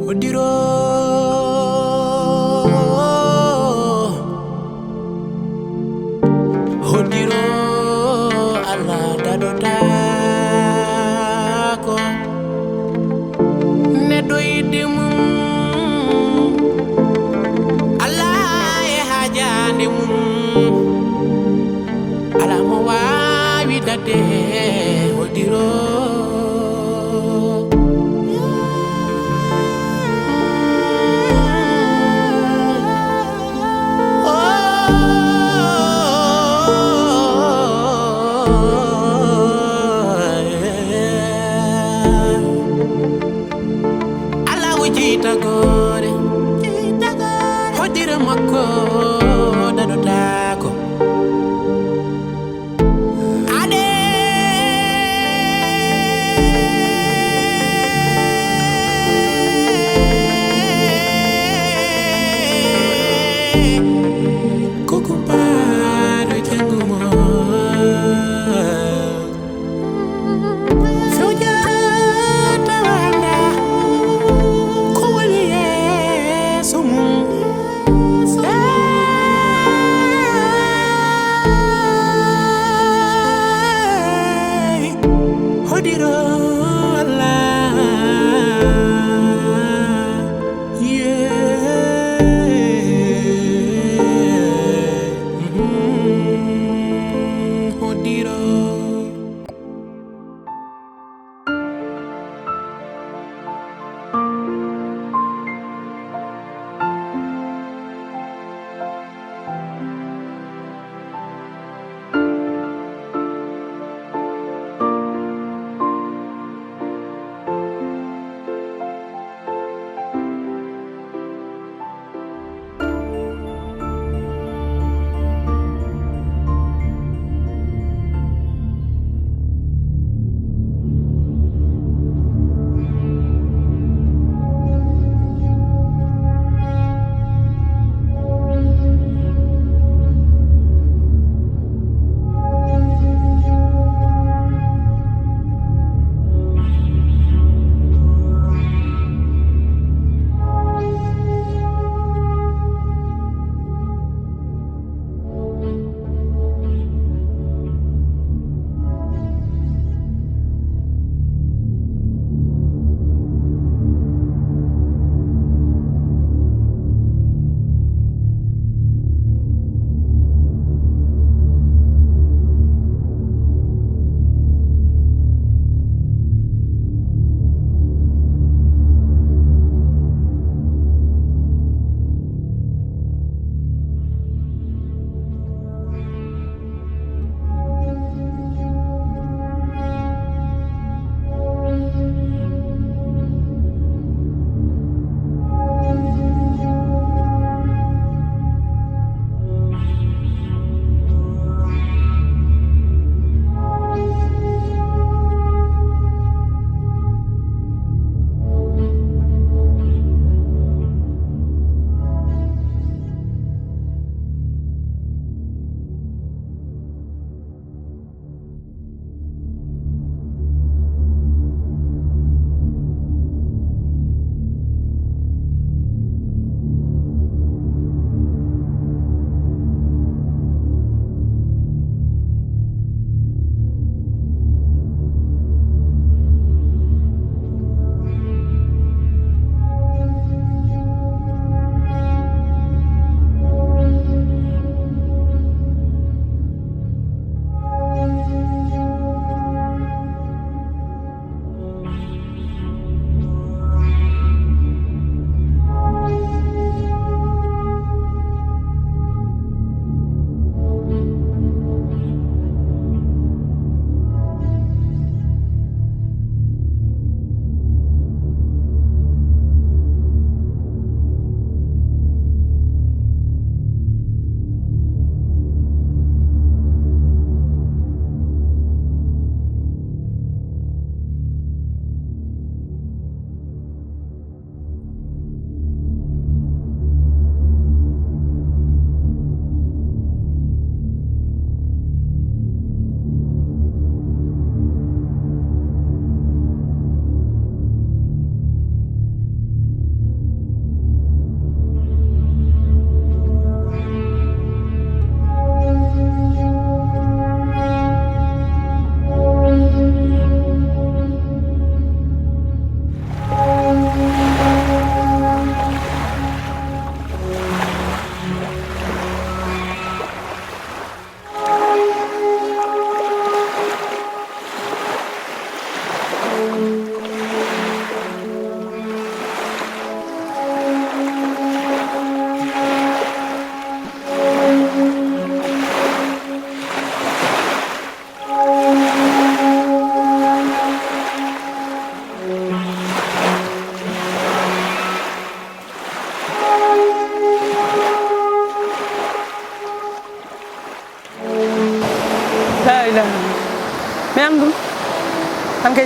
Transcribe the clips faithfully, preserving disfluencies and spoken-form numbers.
Hoddiro, hoddiro, Allah daɗotaako. Neɗɗo yiɗde mum, Allah e haajaande mum. Alaa mo waawi daɗde hoddiro. Allahu jiytagoore, hoddiro makko daɗotaako. Ade ko kumpaaɗo janngo mo. Fewjata wanda ko woni yeeso mum.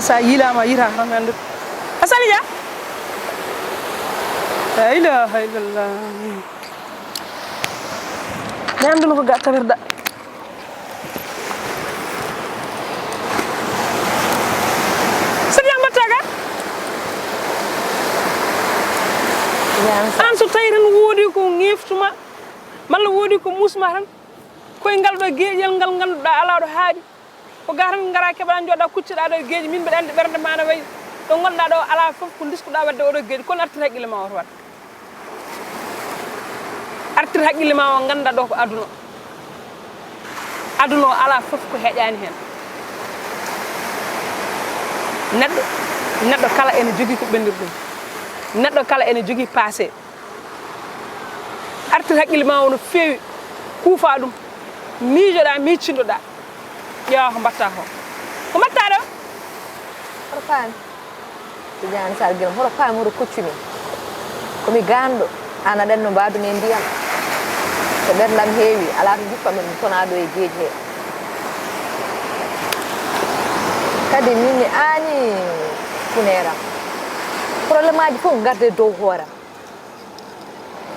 Sa yiilaama, a yiitaa tan, mi anndude. A sali, ja? La ilaha illallah. Mi annduno ko ga tawirɗa. Sali, a mbaɗta ga? An, so tawi tan woodi ko ŋeeftuma, malla woodi ko muusma tan, koye ngal ɗo geeƴel ngal ngannduɗaa alaa ɗo haaɗi. Ko ga tan ngara keɓa jooɗa kucciɗa ɗo e geeƴi, min mbeɗa anndi ɓernde ma no wayi. Ɗo ngonɗa ɗo alaa fof ko diskuɗa wadde oɗo geeƴi, kono artir haqqille ma o to waɗ. Artir haqqille ma o, ngannda ɗo ko aduna. Aduna o alaa fof ko heƴaani heen. Neɗɗo, neɗɗo kala ene jogii ko ɓenndir ɗum. Neɗɗo kala ene jogii passé. Artir haqqille ma o no feewi, kuufa ɗum, miijoɗa, miicindoɗa, ƴeewa ko mbatta ko. Ko mbatta ɗo? Hoto paami. Tidiane Sall Guiram, hoto paami, hoto koccumi. Ko mi ganndo, an aɗa anndi no mbaadumi e ndiyam. So ɓerndam heewi, alaa to juppammi ɗum, sona ɗo e geeji he. Kadi min mi aani funeeram. Problème aji fof ngarde dow hooram.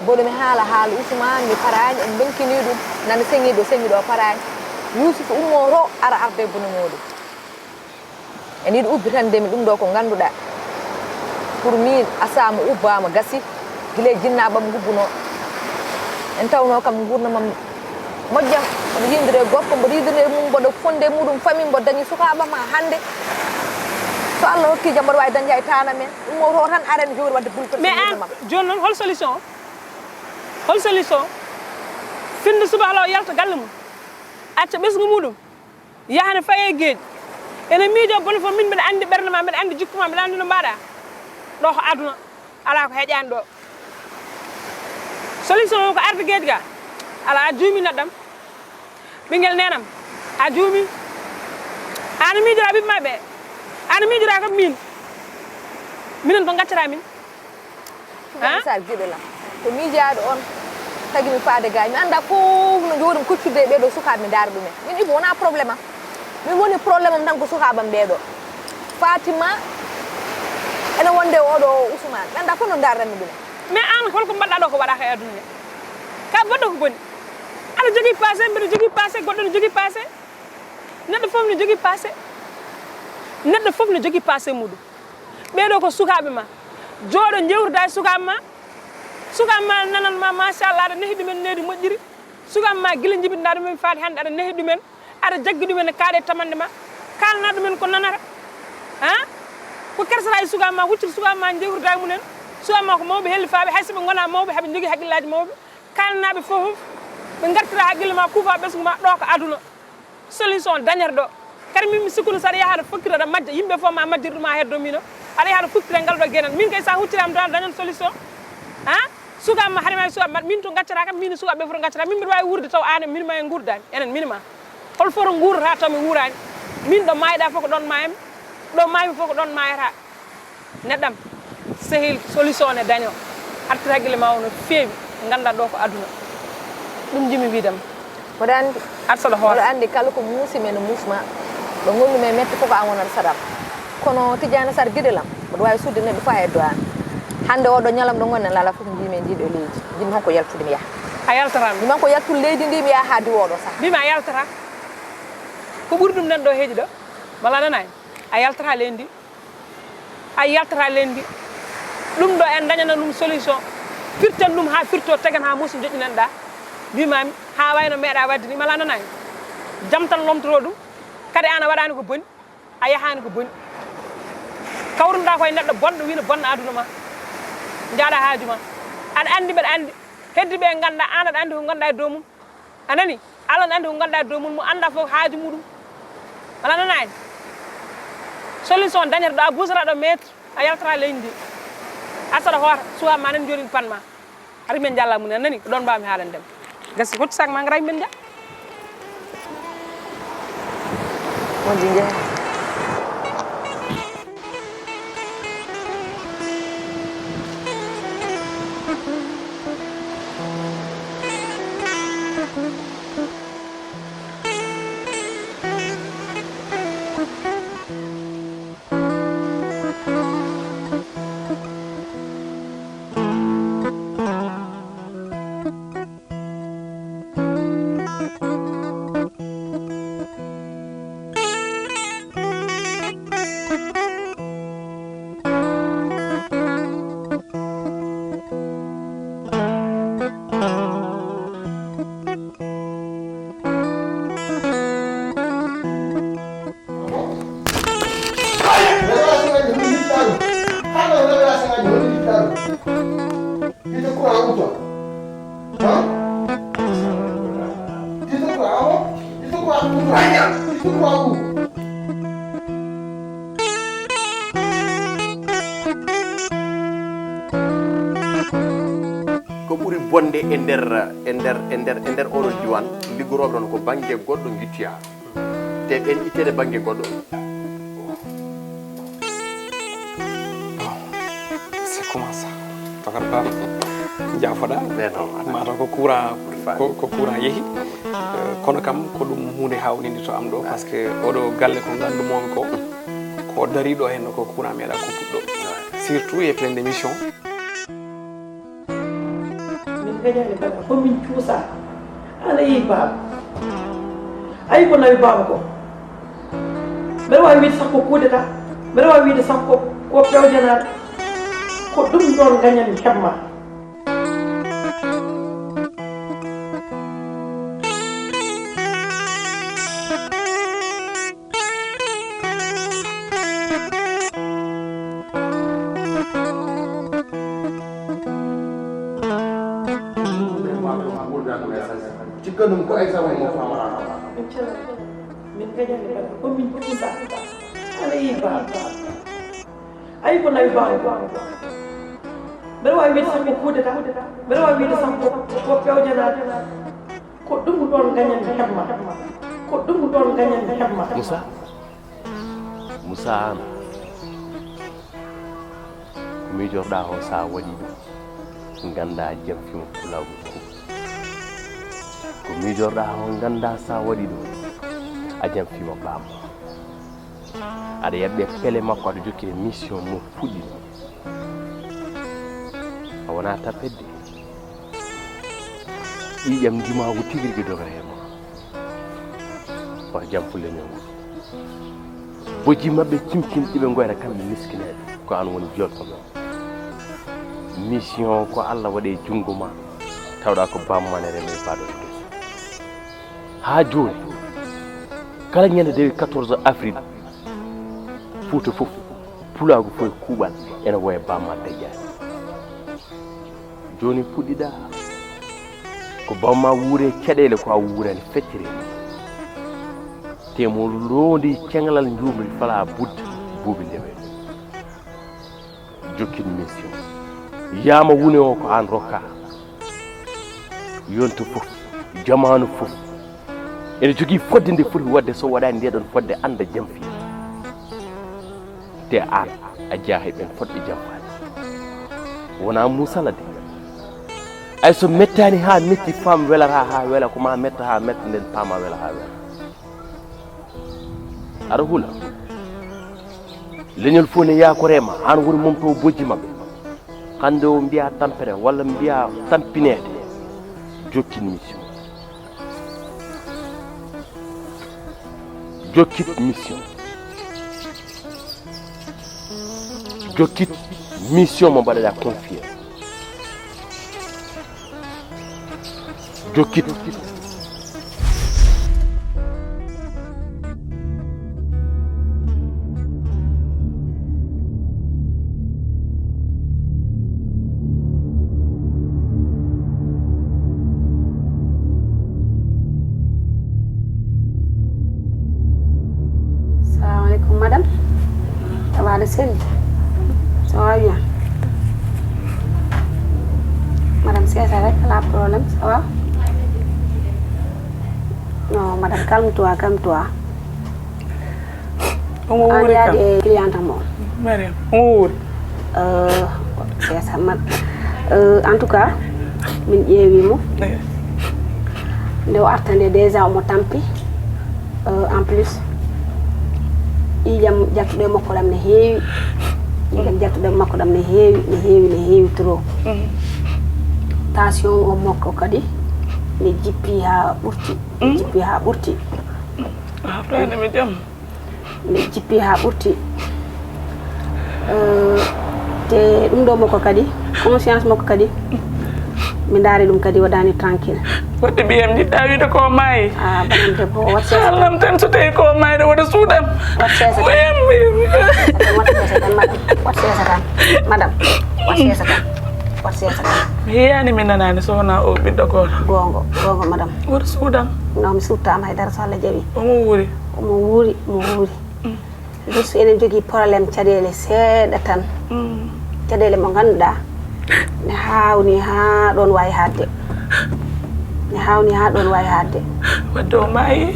Mboɗo mi haala haala Ousmane, mi paraani, en mbenkini ɗum, nana seŋi ɗo, seŋi ɗo, paraani. Youssouf ummo to, ara arde bone muuɗum. En yiɗi ubbitande mi ɗum ɗo ko ngannduɗaa. Pour min, Asama ubbaama, gasi, gila e jinnaaɓam ngubbuno. En tawno kam nguurndamam moƴƴa, mboɗo yiyondira e gorko, mboɗo yiyondira e mum, mboɗo fonde e muɗum, famille, mboɗo dañi sukaaɓe ma hannde. So Allah hokki jam, mboɗo waawi dañde hay taana men. Ummo to tan, aren jogori wadde bouleversé. Mais an, nguurndam am. Jooni noon, hol solution? Hol solution? Finde subaka law yalta galle mum. Acca ɓesngu muɗum. Yaha ne faye e geeƴi. Ene miijo bone fof, min mbeɗa anndi ɓernde ma, mbeɗa anndi jikku ma, mbeɗa anndi no mbaɗa. Ɗo ko aduna. Alaa ko heƴaani ɗo. Solution o ko arde geeƴi ga. Alaa, a juumi neɗɗam. Ɓinngel neenam, a juumi. An miijoraa ɓiɓɓe ma ɓe. An miijoraa kam min. Minen ko gaccata min. Sukaaɓe Sar giɗo lam. Ko miijaaɗo on tagi mi faade ga. Mi annda fof no jooɗi mi kuccudde e ɓee ɗo sukaaɓe mi ndaara ɗumen. Min Ibu wonaa problème am. Min woni problème am tan ko sukaaɓe am ɓee ɗo. Fatima ene wonde e oo ɗo Ousmane. Mi annda fof no ndaarɗan mi ɗumen. Mais an holko mbaɗɗa ɗo ko waɗaaka e aduna nde? Ka baɗɗo ko boni. Aɗa jogii passé, mbeɗa jogii passé, goɗɗo ne jogii passé. Neɗɗo fof ne jogii passé. Neɗɗo fof ne jogii passé muɗum. Ɓee ɗo ko sukaaɓe ma. Jooɗo njewtida e sukaaɓe ma. Sukaaɓe ma nanat ma, machallah, aɗa nehi ɗumen nehdi moƴƴiri. Sukaaɓe ma gila njibinɗa ɗumen faade hannde aɗa nehi ɗumen. Aɗa jaggi ɗumen e kaaɗe tamande ma. Kaalana ɗumen ko nanata. Ha? Ko kersata e sukaaɓe ma, huccita sukaaɓe ma njewtida e mumen. Sukaaɓe ma ko mawɓe hellifaaɓe, hay so ɓe ngonaa mawɓe, haɓe njogii haqqillaaji mawɓe. Kaalanaaɓe fof, ɓe ngartira haqqille ma, kuufa ɓesngu ma, ɗo ko aduna. Solution dañata ɗo. Kadi min mi sikkuno so aɗa yaha aɗa fokkira aɗa majja, yimɓe fof ma majjir ɗum ha heddo mino. Aɗa yaha aɗa fokkira e ngal ɗo gueɗal. Min kay sa huccirama tan aɗa dañan solution. Ha? Sukaɓe ma haɗa ma e sukaɓe ma, min to gaccata kam, min e sukaɓe ɓe fof to gaccata. Min mbiɗa wawi wuurde taw an e min ma en gurdani. Enen min ma. Hol fof to gurdata taw mi wuurani. Min ɗo mayɗa fof ko ɗon mayami. Ɗo maymi fof ko ɗon mayata. Neɗɗam, sehil solution ne daño. Artir haqqille ma o no feewi, ganda ɗo ko aduna. Ɗum jimi wiidam. Mboɗo andi. Ar saɗa hoore. Mboɗo andi kala ko muusi men no muusma. Ɗo gonɗumi e mette fof ko an wonata saɗam. Kono Tidiane Sar giɗelam, mboɗo wawi sudde neɗɗo fof ha heddo an. Hande oɗo ñalam ɗo gonɗen lala fof mbimi e ndi ɗo leydi. Jinmi honko yaltude mi yaha. A yaltata mi. Mbimi honko yaltude leydi ndi mi yaha ha diwoɗo sah. Mbimi a yaltata. Ko ɓuri ɗum nan ɗo heeji ɗo. Mala nanani. A yaltata leydi ndi. A yaltata leydi ndi. Ɗum ɗo en dañana ɗum solution. Firten ɗum ha firto, tegen ha muusi joƴƴinanɗa. Mbimami ha wayno meeɗa wadde ni mala nanani. Jam tan lomtoto ɗum. Kadi an a waɗani ko boni. A yahani ko boni. Kawrunoɗa koye neɗɗo bonɗo wino bonna aduna ma. Jaɗa haaju ma. Aɗa andi mbeɗa andi. Heddi ɓe ganda an aɗa andi ko gonɗa e dow mum. A nani? Allah ne andi ko gonɗa e dow mum, mo anda fof haaju muɗum. Wala nanani? Solution dañata ɗo a busata ɗo maître, a yaltata leydi ndi. A saɗa hoota, suwa ma nan jooɗin pan ma. Ari men jalla mun, a nani? Ko ɗon mbawmi haalande ma. Gasi, hoccu sak ma, ngaray men ja. Moƴƴi, njehe. Ita ko a uta. Ha? Ita ko a uta. Ita ko a uta. Ita ko a uta. Ko ɓuri bonde e nder e nder e nder e nder oɗon diwan, liggorooɓe ɗon ko bannge goɗɗo ngittoyaa, te ɓen itteede bannge goɗɗo. C'est comment ça? Tokar baba, jaafoɗa. Mataw ko courant, ko courant yeehi. Kono kam ko ɗum huunde hawnide to am ɗo, parce que oɗo galle ko nganndumomi ko, ko dariɗo henno ko courant meeɗa ko puɗɗo, surtout e plein d'émission. Min gañani baba ko min cuusa. An a yehi baba, ayi ko nawi baba ko? Mbeɗa wawi wiide sakko kudeta, mbeɗa wawi wiide sakko ko pewjanade. Ko ɗum ɗon gañan heɓma. Cikkanum ko ay sawo mo famara. Min gañani baba ko min cuusa. An a yehi baba, ayi ko nawi baba ko? Mbeɗa wawi wiide sakko kudeta, mbeɗa wawi wiide sakko ko pewjanade. Ko ɗum ɗon gañan heɓma. Ko ɗum ɗon gañan heɓma. Moussa, Moussa an, ko miijorɗa o sa waɗi ɗum ganda jam fima pulagu ko. Ko miijorɗa o ganda sa waɗi ɗum a jam fima bamma. Aɗa yaɓɓe pele makko, aɗa jokkiri mission mo fuɗɗino. A wona tappedde. Ƴiiƴam ndimaagu tigi rigi dogata he ma. Wata jam fulle ñawu. Bojji maɓɓe cimcin ɗiɓe ngoyata kamɓe miskineeɓe, ko an woni jolto ma. Mission ko Allah waɗe junngo ma, tawɗa ko bamma ne reme baɗo e gese. Haa jooni, kala ñande dewi quatorze avril, Fuuta fof, pulaagu fof e kuuɓal ene woya bamma dejjaani. Jooni puɗɗiɗa ko bamma wuure caɗeele ko a wuurani feccere. Te mo loondi ceŋalal njuumri fala budda buubi ndewe. Jokkin mission. Yaama wune o ko an rokka. Yonto fof, jamaanu fof ene jogii fodde nde foti waɗde, so waɗaani nde ɗon fodde annda jamfii. Te aan a jeyaa e ɓeen fotɓe jamfaade. Wonaa muusala de. Ay so mettaani haa metti, faam welataa haa wela, ko maa metta haa metta nden paamaa wela haa wela. Aɗa hula? Leñol fof ne yaakoree ma, aan woni momtoowo bojji maɓɓe. Hannde o mbiyaa tampere walla mbiyaa tampineede. Jokkit mission. Jokkit mission. Jokkit mission mo mbaɗaɗa confier. Jokkit. Salamu aleykum madame. Ça va, le sel? Ça va bien. Madame, c'est ça, avec la problème, ça va? Non, madame, calme-toi, calme-toi. Omo wuuri kam. Yaade client mo. Mariam, omo wuuri. Sesa man. En tout cas, min ƴeewi mo. Nde o arta nde déjà omo tampi. En plus, ƴiiƴam jaltuɗo e makko ɗam ne heewi. Ƴiiƴam jaltuɗo e makko ɗam ne heewi, ne heewi, ne heewi trop. Tension o makko kadi ne jippi haa ɓurti. Ne jippi haa ɓurti. Afraade mi jam. Mbiɗa jippi haa ɓurti. Te ɗum ɗo makko kadi, conscience makko kadi, mi ndaari ɗum kadi waɗaani tranquille. Waɗde ɓiyam jiɗɗa wiide ko maayi. Ah, banam debbo, wat seesa tan. Haalnam tan so tawi ko maayɗo wota suuɗam. Wat seesa tan. Wat seesa tan, madam. Wat seesa tan, madam. Wat seesa tan. Wat seesa tan. Mi yeeyani, mi nanaani so wonaa o ɓiɗɗo gooto. Goonga, goonga, madame. Woto suudan. Non, mi suuttaama hay dara, so Allah jaɓi. Omo wuuri. Omo wuuri, omo wuuri. Mm. Juste eɗen jogii problème caɗeele seeɗa tan. Mm. Caɗeele mo ngannduɗaa, ne haawni haa ɗoon waawi haaɗde. Ne haawni haa ɗoon waawi haaɗde. Wadde o maayi?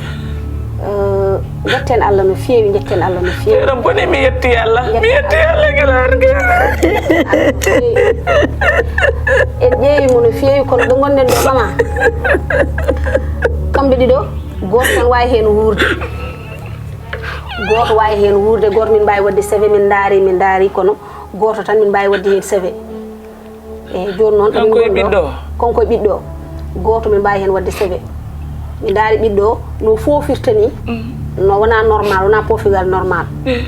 Eh, njetten Allah no feewi, njetten Allah no feewi. Eɗo boni, mi yetti Allah. Mi yetti Allah, gila arde. En ƴeewi mo no feewi, kono ɗo ngonɗen ɗo, mama. Kamɓe ɗiɗo, gooto tan waawi heen wuurde. Gooto waawi heen wuurde, gooto min mbaawi waɗde seve, min ndaari, min ndaari, kono gooto tan min mbaawi waɗde heen seve. Eyi, jooni noon, kanko e ɓiɗɗo o? Kanko e ɓiɗɗo o. Gooto min mbaawi heen waɗde seve. Min ndaari ɓiɗɗo o, no foofirta ni, mm, no wonaa normal, wonaa poofigal normal. Eh.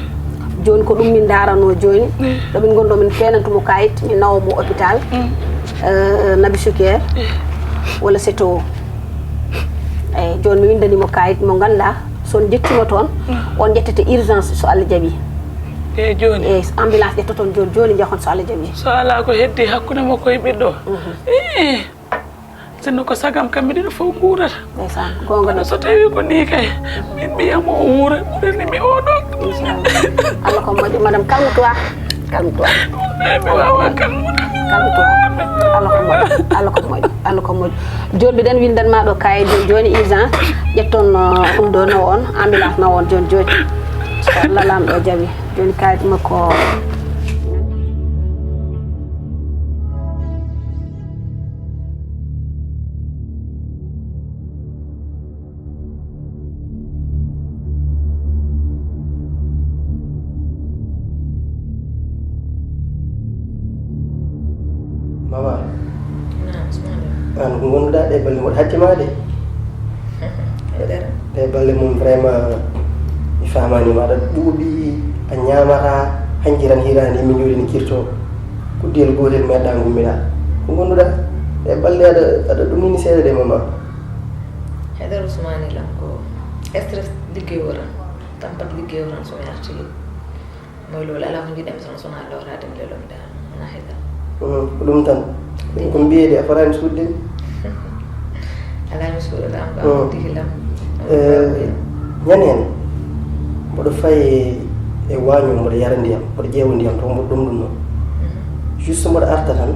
Jooni ko ɗum min ndaarano jooni. Eh. Ɗo min ngonɗo, min peenantumo kayit, min nawomo hôpital. Mm. Eh, Nabi Choucair, eh, walla C T O. Eyi, jooni mi winndaniimo kayit mo ngannduɗaa, so on njettiima toon, mm, on njettete urgence so Allah jaɓi. Eyi, jooni? Eyi, ambulance ƴettoton jooni jooni, njahon so Allah jaɓi. So alaa ko heddi hakkunde makko e ɓiɗɗo? Mhm. Ii, sinno ko sagam kam, miɗen fof nguurata. Ndeysaan, goonga. Kono de, so tawii ko nii kay, min ɓiyam o wuura, ɓurani mi oo ɗoo. Inchallah. Allah ko moƴƴo, madame, calme-toi. Calme-toi. Eyi, mi waawaa calmude. Calme-toi. Allah ko moƴƴo, Allah ko moƴƴo, Allah ko moƴƴo. Jooni mbiɗen winndan ma ɗo kayit jooni, jooni urgence, ƴetton, uh, ɗum ɗo nawa on, ambulance nawa on jooni jooni. So Allah Laamɗo jaɓi, jooni kayit makko. Mama. Naam, Ousmane. Aan ko ngonduɗaa ɗee balɗe, mboɗo hacci ma de. Haydara. Ɗee balɗe mum, vraiment, mi faamaani ma. Aɗa ɓuuɓi, a ñaamataa, hanki tan hiraani, yimɓe njoɗi ne kirto. Kuddiyel gootel meeɗaa ngummiɗaa. Ko ngonduɗaa? Ɗee balɗe aɗa, aɗa ɗumini seeɗa de, mama. Haydara, Ousmane, lan ko stress liggey o tan. Tampat liggey o tan, so mi artii. Moy loolu, alaa ko njiɗ-mi so, so wonaa looraade mi leloo mi daal, wonaa heɗa. Mm, ko ɗum tan. Ko mbiyeede a fotaani suuɗde mi. Alaa mi suuɗataa, ko a, mm, hoddii lam. Eh, ñande heen, mboɗo fayi e waaño, mboɗo yara ndiyam, mboɗo ƴeewa ndiyam to, mboɗo ɗomɗuno. Mhm. Juste mboɗo arta tan.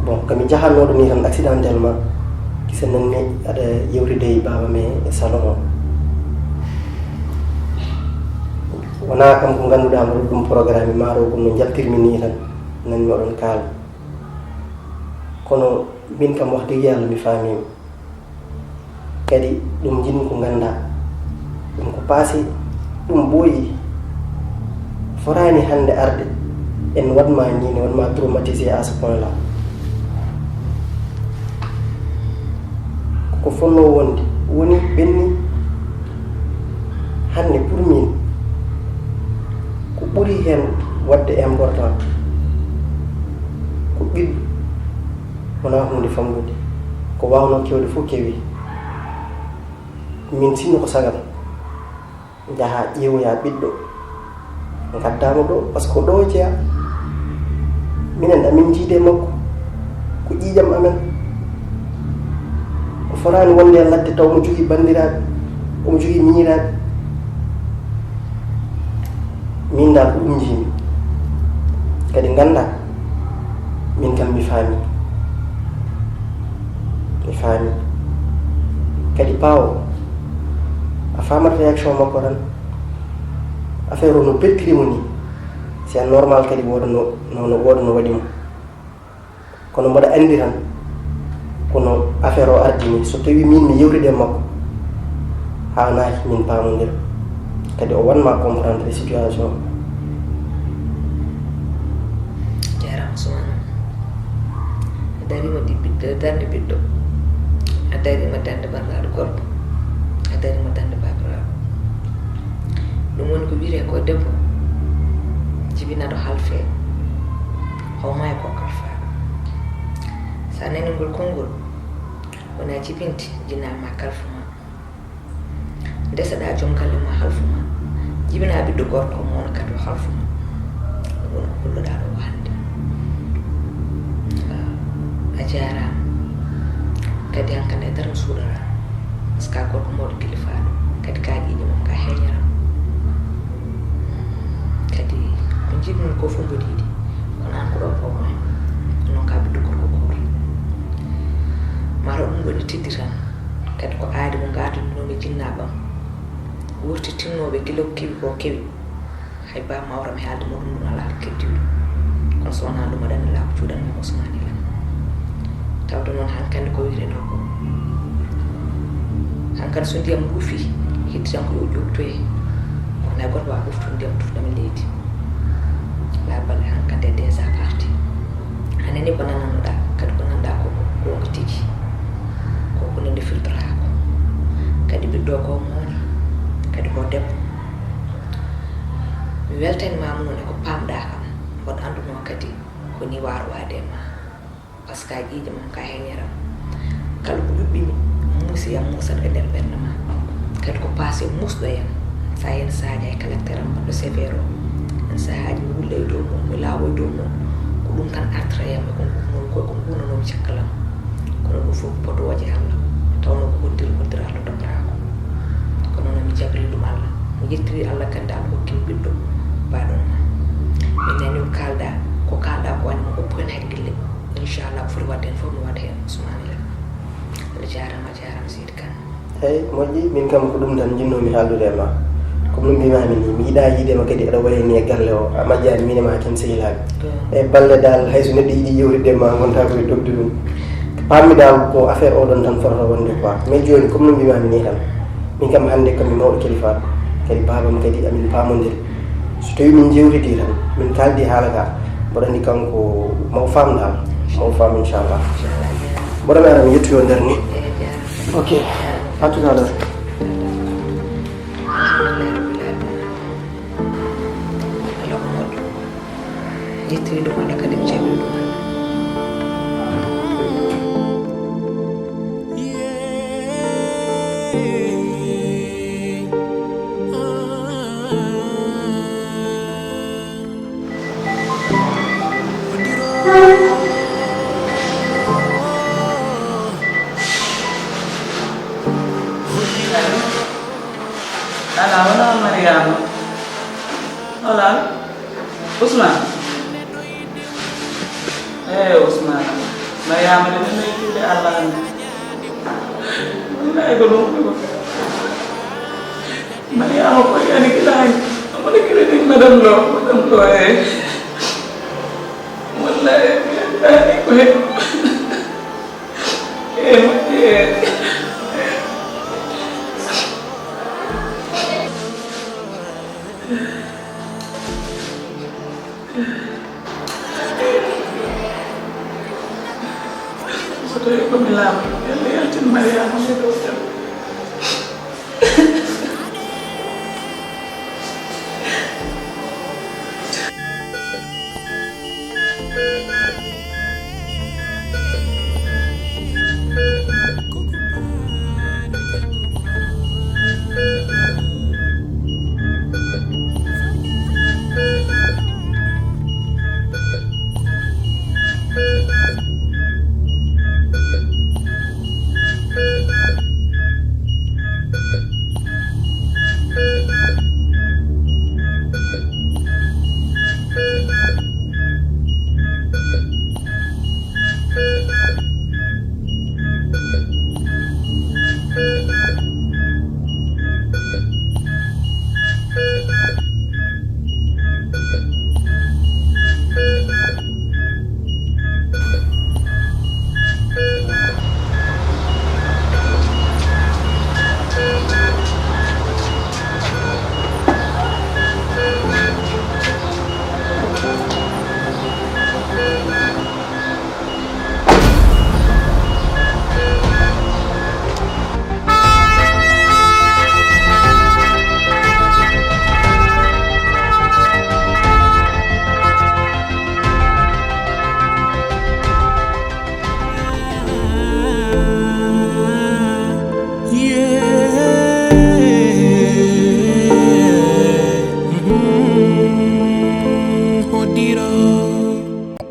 Bon, ko mi jahatnooɗo nii tan, accidentellement, gisa nanmi aɗa yewtida e baaba men e salon o. Wonaa kam ko ngannduɗaa mboɗo ɗum programme, maaro ko no njaltirmi nii tan, nanmi oɗon kaala. Kono min kam, wax dëgg Yàlla, mi faamiima. Kadi ɗum njiɗmi ko nganndaa, ɗum ko passé, ɗum ɓooyi. Fotaani hannde arde en waɗ ma nii, ne waɗ ma traumatisé à ce point là. Ko fotnoo wonde woni, ɓenni. Hannde pour min, ko ɓuri heen waɗde important, ko ɓiɗɗo, wonaa huunde famɗude. Ko waawnoo kewde fof kewi. Min sinno ko sagal, njahaa ƴeewoyaa ɓiɗɗo, ngaddaa mo ɗo, par ce que ko ɗo jeyaa. Minen, amin njiide makko, ko ƴiiƴam amen. O fotaani wonde e ladde taw omo jogii banndiraaɓe, omo jogii miñiraaɓe. Min dal ko ɗum njiimi. Kadi nganndaa, min kam mi faami. Mi faami. Kadi paawo, a faamat réaction makko tan. Affaire o no pertiri mo nii. C'est normal kadi wooda no, no, no wooda no waɗi mo. Kono mboɗo anndi tan, kono affaire o ardini, so tawi min mi yewtide e makko, haanaaki min paamondira. Kadi o waɗ ma comprendre situation o. Jaaraama, Soumana. A dariima di ɓiɗɗo, darnde ɓiɗɗo. A dariima darnde banndiraaɗo gorko. A dariima darnde baabiraaɗo. Ɗum woni ko wiyetee ko debbo jibinaaɗo halfee. Haw maayo ko kalfaaɗo. So a nanii ngol konngol, wona jibinde jinaa ma kalfu ma. Ndeseɗaa joom galle ma halfu ma. Jibinaa ɓiɗɗo gorko mo wona kadi o halfu ma. Ɗum woni ko holluɗaa ɗo o hannde. Jaaraama. Kadi hankadi e dara mi suuɗataa. Par ce que a gorko mawɗo kilifaaɗo. Kadi ka ƴiiƴe mum ka heeñaram. Kadi ko njiɗmi ko fof mboɗo yiɗi. Kono an ko ɗo problème. Kono ka ɓiɗɗo gorko goto. Maro ɗum woni tiddi tan. Kadi ko aadi mo ngaadunoomi jinnaaɓam. Wurti tinnooɓe gila ko kewi ko kewi. Hay ba mawram e haalde mo ɗum ɗum alaa keddiiɗo. Kono so wonaa ɗum aɗa anndi laaɓa cuuɗan mi Usmaani lan. Tawde noon hankandi ko wiyre ɗo ko. Hankandi so ndiyam ruufi, heddi tan ko yo ƴoɓtoye. Kono hay goto waawa ɓoftude ndiyam tufnam e leydi. Laaɓal hankandi e déjà parti. Anani ko nananoɗaa, kadi ko nanɗaa ko ko goonga tigi. Ko ko nande filtoraako. Kadi ɓiɗɗo ko mawni, kadi ko debbo. Mi weltani ma mo noon e ko paamɗaa kam, mboɗo anndunoo kadi ko ni waarowaade e ma. Par ce que a ƴiiƴe mum ka heñeram. Kala ko ƴuɓɓimi, muusi yam muusat e nder ɓernde ma. Kadi ko paase muusɗo yam. Sa yen saaja e caractère am baɗɗo sévère o. En sahaaji mi wulla e dow mum, mi laawo e dow mum. Ko ɗum tan artata yam e ko nguurnomi ko e ko nguurnonomi cakkalam. Kono ɗum fof ko potooje Allah. Tawno ko hoddir hoddir Allah dokkata ko. Kono noon mi jabri ɗum Allah. Mi yettiri Allah kadi Allah hokkimi ɓiɗɗo baɗɗo ma. Mi nani ko kalɗa, ko kalɗa ko wani mo oppo hen hakkille. Inchallah ko foti wadde hen fof mi waɗa hen Ousmane Ly. Allah jarama, jarama seydi Kane. Eyyi moƴƴi, min kam ko ɗum tan jinnoomi haaldude e ma. Comme no mbimami ni, mi yiɗa yiide ma kadi aɗa wayi ni e galle o, a majjani min e ma ken sehilaɓe. E balle dal hayso neɗɗo yiɗi yewtidde ma gonta koye dogde ɗum. Pammi dal ko affaire oɗon tan fotata wonde quoi. Mais joni comme no mbimami ni tan, min kam hande kam mi mawɗo kalifaɗo, kadi babam kadi amin pamodiri. So tawi min jewtidi tan, min kaldi haala ka, mboɗo andi kanko maw fam dal, maw fam inchallah. Mboɗo mi ara mi yettoyo nder ni. Ok, à tout à l'heure. Yettiri ɗum Allah kadi mi jaɓi ɗum Allah. Ala wala Mariama. Wala. Ousmane. Eh, Ousmane. Mariama de nana yittude Allah hande. Wallahi ko ɗum ko. Mariama ko yani gila hande. Wala gila ni madame lo, madame lo eh. Wallahi, yani ko he. Eh, eh. So tawi ko mi laama, yalla yaltin Mariama mi ɗo jam.